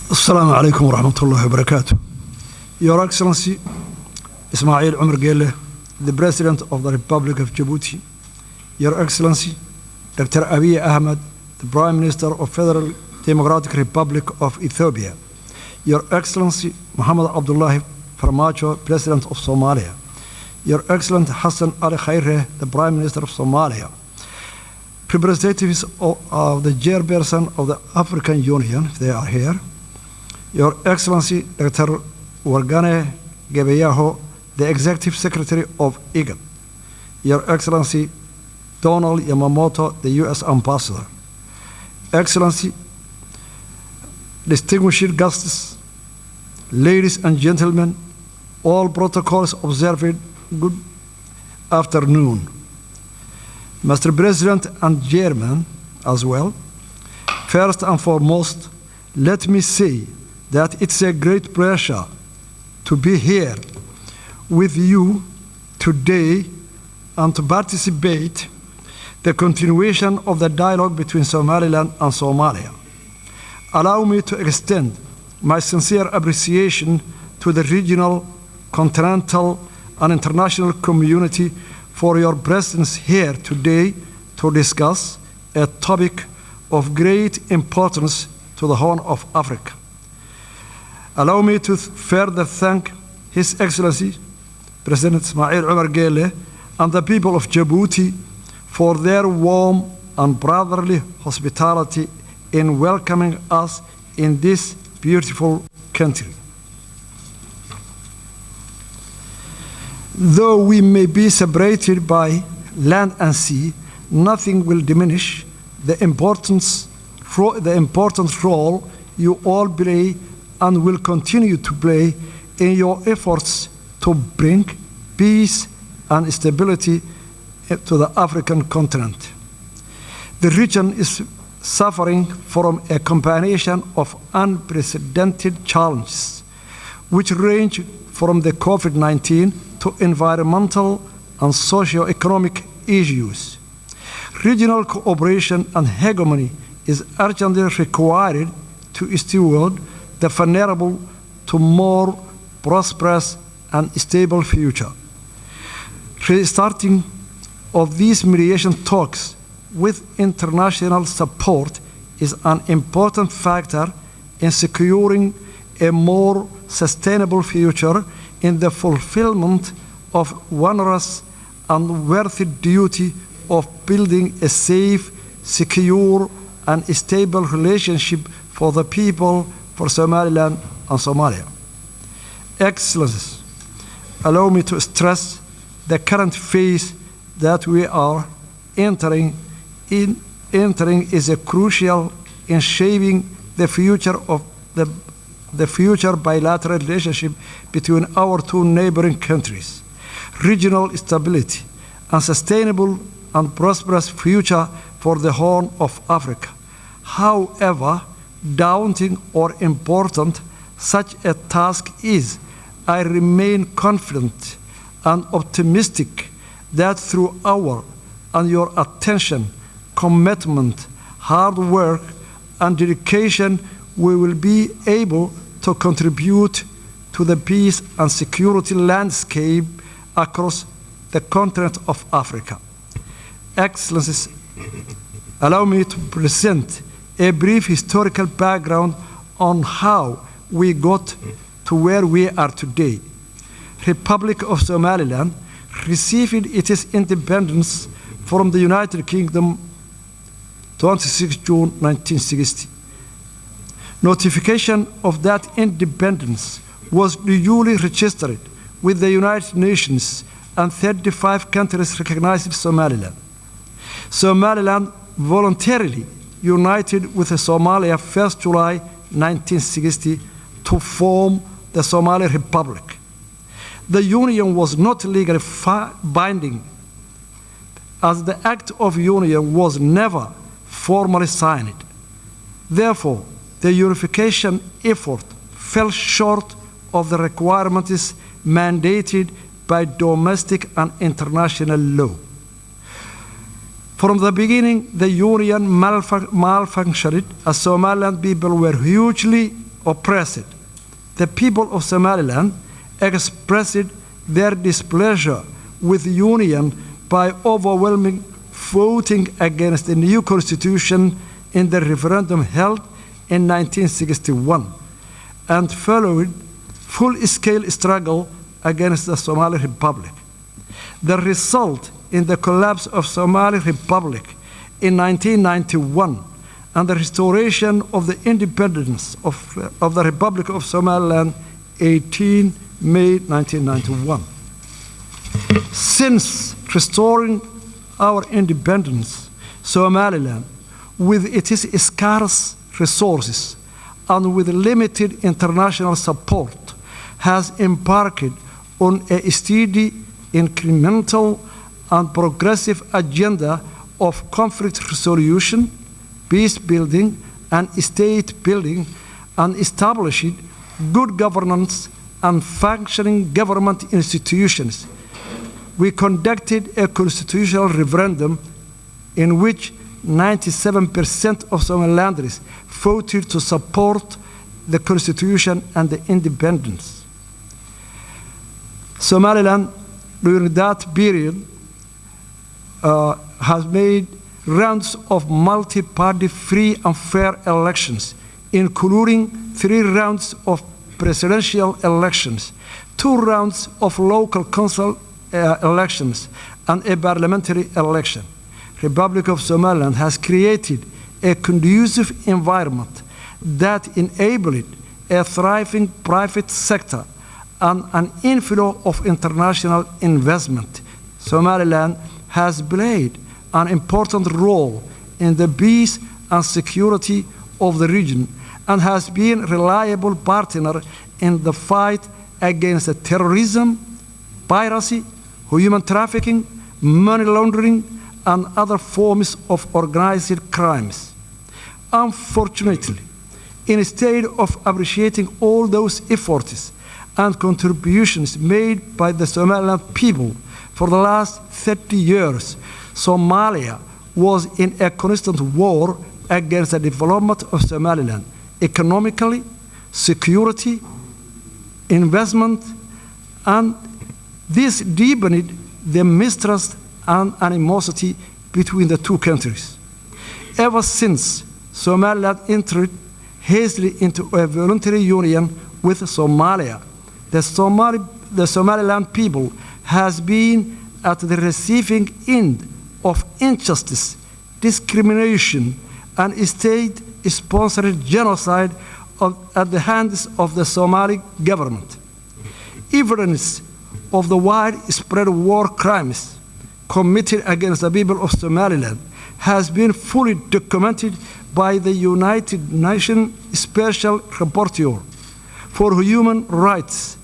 Assalamu alaikum wa rahmatullahi wa barakatuh. Your Excellency Ismail Omar Guelleh, the President of the Republic of Djibouti, Your Excellency Dr. Abiy Ahmed, the Prime Minister of Federal Democratic Republic of Ethiopia, Your Excellency Mohamed Abdullahi Farmajo, President of Somalia, Your Excellency Hassan Ali Khaire, the Prime Minister of Somalia, representatives of the chairperson of the African Union, they are here, Your Excellency Dr. Workneh Gebeyehu, the Executive Secretary of IGAD, Your Excellency Donald Yamamoto, the U.S. Ambassador, Excellency, distinguished guests, ladies and gentlemen, all protocols observed, good afternoon. Mr. President and Chairman as well, first and foremost, let me say that it's a great pleasure to be here with you today and to participate the continuation of the dialogue between Somaliland and Somalia. Allow me to extend my sincere appreciation to the regional, continental, and international community for your presence here today to discuss a topic of great importance to the Horn of Africa. Allow me to further thank His Excellency President Ismail Omar Guelleh and the people of Djibouti for their warm and brotherly hospitality in welcoming us in this beautiful country. Though we may be separated by land and sea, nothing will diminish the important role you all play and will continue to play in your efforts to bring peace and stability to the African continent. The region is suffering from a combination of unprecedented challenges, which range from the COVID-19 to environmental and socio-economic issues. Regional cooperation and hegemony is urgently required to steward the vulnerable to more prosperous and stable future. Restarting of these mediation talks with international support is an important factor in securing a more sustainable future in the fulfillment of onerous and worthy duty of building a safe, secure, and stable relationship for the people, for Somaliland and Somalia. Excellencies, allow me to stress the current phase that we are entering in entering is a crucial in shaping the future of the future bilateral relationship between our two neighboring countries, regional stability, and sustainable and prosperous future for the Horn of Africa. However daunting or important such a task is, I remain confident and optimistic that through our and your attention, commitment, hard work, and dedication, we will be able to contribute to the peace and security landscape across the continent of Africa. Excellencies, allow me to present a brief historical background on how we got to where we are today. Republic of Somaliland received its independence from the United Kingdom 26 June 1960. Notification of that independence was duly registered with the United Nations, and 35 countries recognized Somaliland. Somaliland voluntarily united with Somalia 1st July 1960 to form the Somali Republic. The union was not legally binding, as the Act of Union was never formally signed. Therefore, the unification effort fell short of the requirements mandated by domestic and international law. From the beginning, the union malfunctioned, as Somaliland people were hugely oppressed. The people of Somaliland expressed their displeasure with the union by overwhelming voting against the new constitution in the referendum held in 1961 and followed full-scale struggle against the Somali Republic. The result in the collapse of Somali Republic in 1991 and the restoration of the independence of the Republic of Somaliland 18 May 1991. Since restoring our independence, Somaliland, with its scarce resources and with limited international support, has embarked on a steady, incremental, and progressive agenda of conflict resolution, peace building, and state building, and established good governance and functioning government institutions. We conducted a constitutional referendum in which 97% of Somalilanders voted to support the constitution and the independence. Somaliland, during that period, has made rounds of multi-party free and fair elections, including 3 rounds of presidential elections, 2 rounds of local council elections, and a parliamentary election. Republic of Somaliland has created a conducive environment that enabled a thriving private sector and an inflow of international investment. Somaliland has played an important role in the peace and security of the region and has been a reliable partner in the fight against terrorism, piracy, human trafficking, money laundering, and other forms of organized crimes. Unfortunately, instead of appreciating all those efforts and contributions made by the Somaliland people for the last 30 years, Somalia was in a constant war against the development of Somaliland, economically, security, investment, and this deepened the mistrust and animosity between the two countries. Ever since Somaliland entered hastily into a voluntary union with Somalia, the Somaliland people has been at the receiving end of injustice, discrimination, and state-sponsored genocide at the hands of the Somali government. Evidence of the widespread war crimes committed against the people of Somaliland has been fully documented by the United Nations Special Rapporteur for Human Rights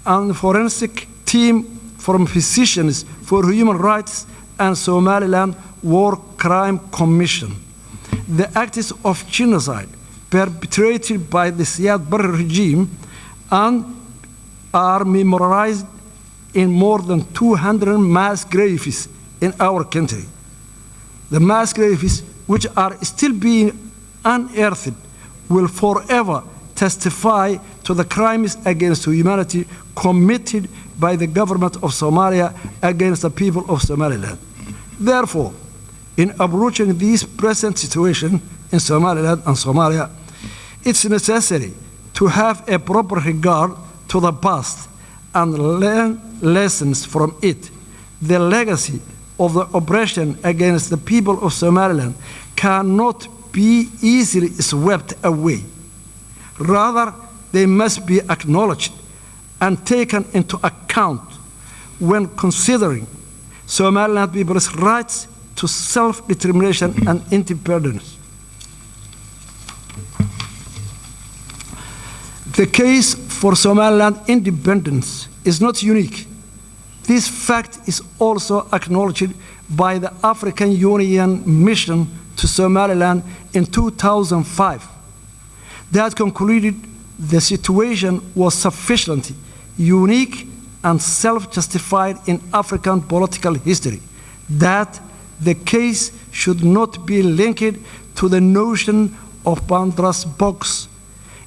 and forensic team from Physicians for Human Rights and Somaliland War Crime Commission. The acts of genocide perpetrated by the Siad Barre regime and are memorialized in more than 200 mass graves in our country. The mass graves, which are still being unearthed, will forever testify to the crimes against humanity committed by the government of Somalia against the people of Somaliland. Therefore, in approaching this present situation in Somaliland and Somalia, it's necessary to have a proper regard to the past and learn lessons from it. The legacy of the oppression against the people of Somaliland cannot be easily swept away. Rather, they must be acknowledged and taken into account when considering Somaliland people's rights to self-determination and independence. The case for Somaliland independence is not unique. This fact is also acknowledged by the African Union mission to Somaliland in 2005 that concluded the situation was sufficiently unique and self-justified in African political history, that the case should not be linked to the notion of Pandora's box.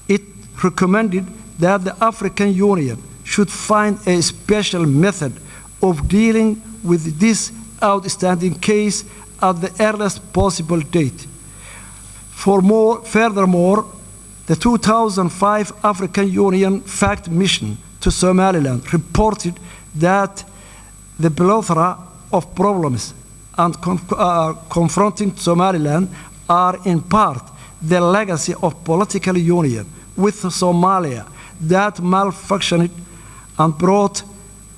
It recommended that the African Union should find a special method of dealing with this outstanding case at the earliest possible date. Furthermore, the 2005 African Union Fact Mission to Somaliland reported that the plethora of problems and confronting Somaliland are in part the legacy of political union with Somalia that malfunctioned and brought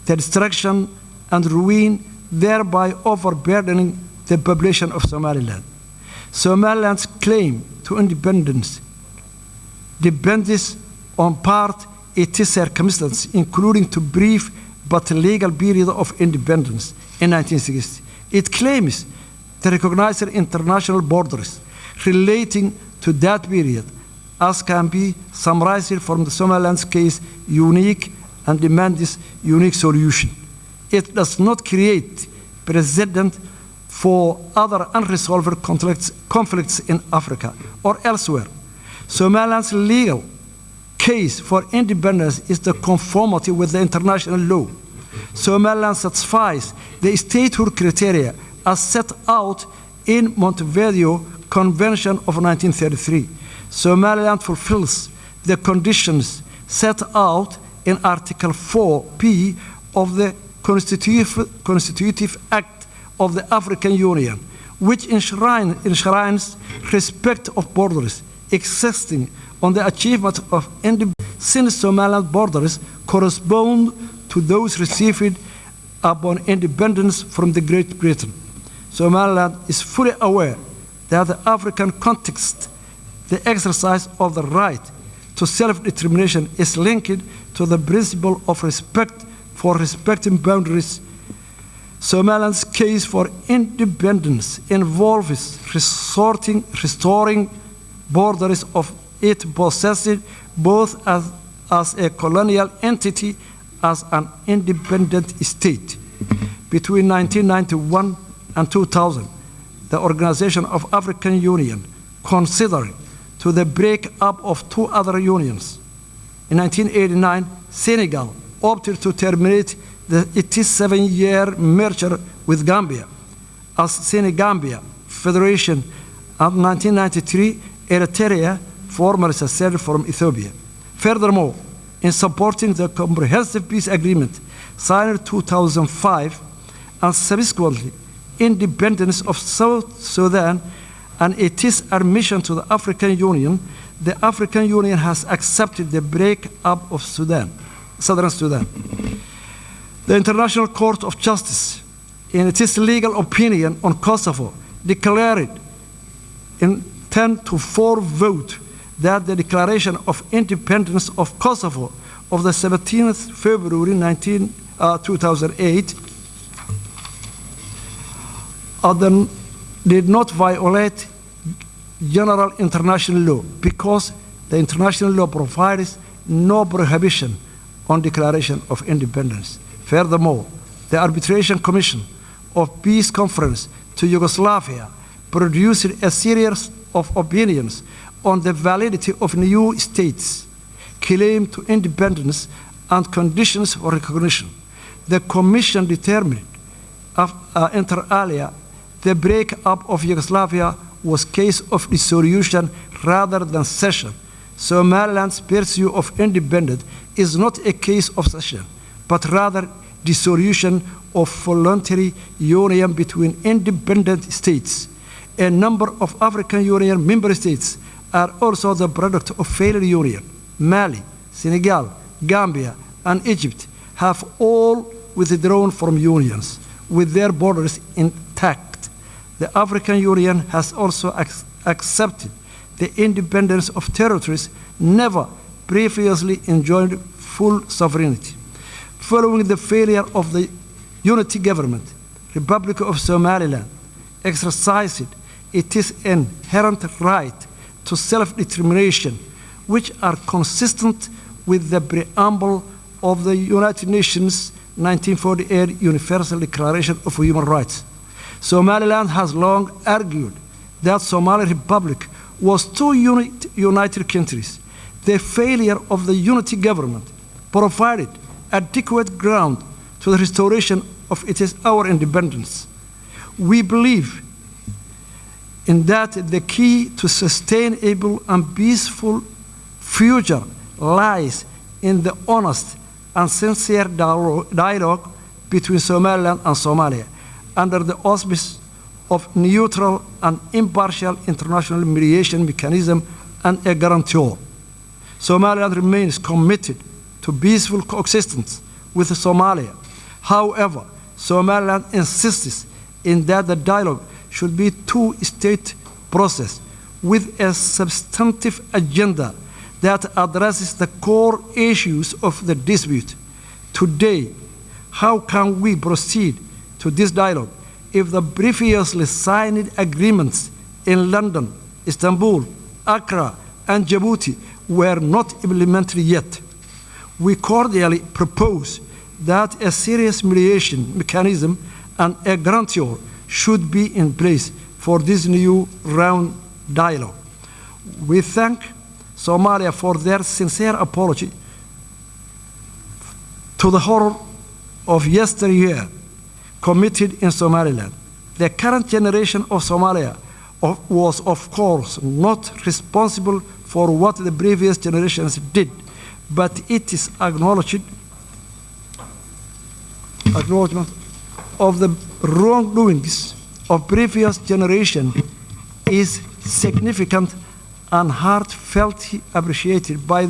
the destruction and ruin, thereby overburdening the population of Somaliland. Somaliland's claim to independence depends on part its circumstances, including to brief but legal period of independence in 1960. It claims to recognize international borders relating to that period, as can be summarized from the Somaliland's case, unique and demands unique solution. It does not create precedent for other unresolved conflicts in Africa or elsewhere. Somaliland's legal case for independence is the conformity with the international law. Somaliland satisfies the statehood criteria as set out in Montevideo Convention of 1933. Somaliland fulfills the conditions set out in Article 4P of the Constitutive Act of the African Union, which enshrines respect of borders existing on the achievement of independence, since Somaliland borders correspond to those received upon independence from the Great Britain. Somaliland is fully aware that the African context, the exercise of the right to self-determination is linked to the principle of respect for respecting boundaries. Somaliland's case for independence involves restoring borders of it possessed both as a colonial entity as an independent state. Between 1991 and 2000, the Organization of African Union considered to the break-up of two other unions. In 1989, Senegal opted to terminate the 87-year merger with Gambia as Senegambia Federation, and 1993, Eritrea formally seceded from Ethiopia. Furthermore, in supporting the Comprehensive Peace Agreement signed in 2005 and subsequently independence of South Sudan and its admission to the African Union, the African Union has accepted the break-up of Sudan, Southern Sudan. The International Court of Justice, in its legal opinion on Kosovo, declared in 10-4 vote that the declaration of independence of Kosovo of the 17th February 2008 did not violate general international law because the international law provides no prohibition on declaration of independence. Furthermore, the Arbitration Commission of Peace Conference to Yugoslavia produced a series of opinions on the validity of new states' claim to independence and conditions for recognition. The Commission determined, inter alia, the breakup of Yugoslavia was case of dissolution rather than cession. Somaliland's pursuit of independence is not a case of cession, but rather dissolution of voluntary union between independent states. A number of African Union member states are also the product of failed union. Mali, Senegal, Gambia, and Egypt have all withdrawn from unions with their borders intact. The African Union has also accepted the independence of territories never previously enjoyed full sovereignty. Following the failure of the unity government, Republic of Somaliland exercised its inherent right to self-determination, which are consistent with the preamble of the United Nations 1948 Universal Declaration of Human Rights. Somaliland has long argued that Somali Republic was two united countries. The failure of the unity government provided adequate ground to the restoration of it is our independence. We believe in that the key to sustainable and peaceful future lies in the honest and sincere dialogue between Somaliland and Somalia under the auspices of neutral and impartial international mediation mechanism and a guarantor. Somaliland remains committed to peaceful coexistence with Somalia. However, Somaliland insists in that the dialogue should be two-state process with a substantive agenda that addresses the core issues of the dispute. Today, how can we proceed to this dialogue if the previously signed agreements in London, Istanbul, Accra, and Djibouti were not implemented yet? We cordially propose that a serious mediation mechanism and a guarantor should be in place for this new round dialogue. We thank Somalia for their sincere apology to the horror of yesteryear committed in Somaliland. The current generation of Somalia was, of course, not responsible for what the previous generations did, but it is acknowledgement of the wrongdoings of previous generation is significant and heartfelt appreciated by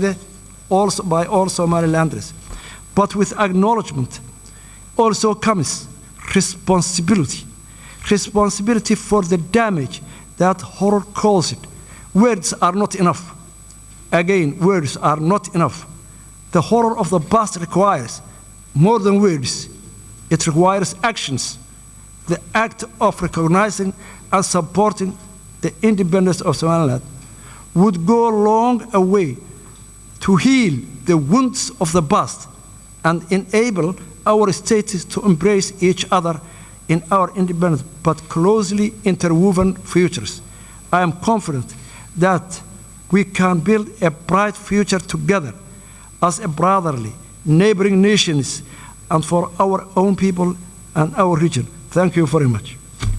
all Somalilanders. But with acknowledgement also comes responsibility. Responsibility for the damage that horror caused. Words are not enough. Again, words are not enough. The horror of the past requires more than words. It requires actions. The act of recognizing and supporting the independence of Somaliland would go a long a way to heal the wounds of the past and enable our states to embrace each other in our independent but closely interwoven futures. I am confident that we can build a bright future together as a brotherly, neighboring nations and for our own people and our region. Thank you very much.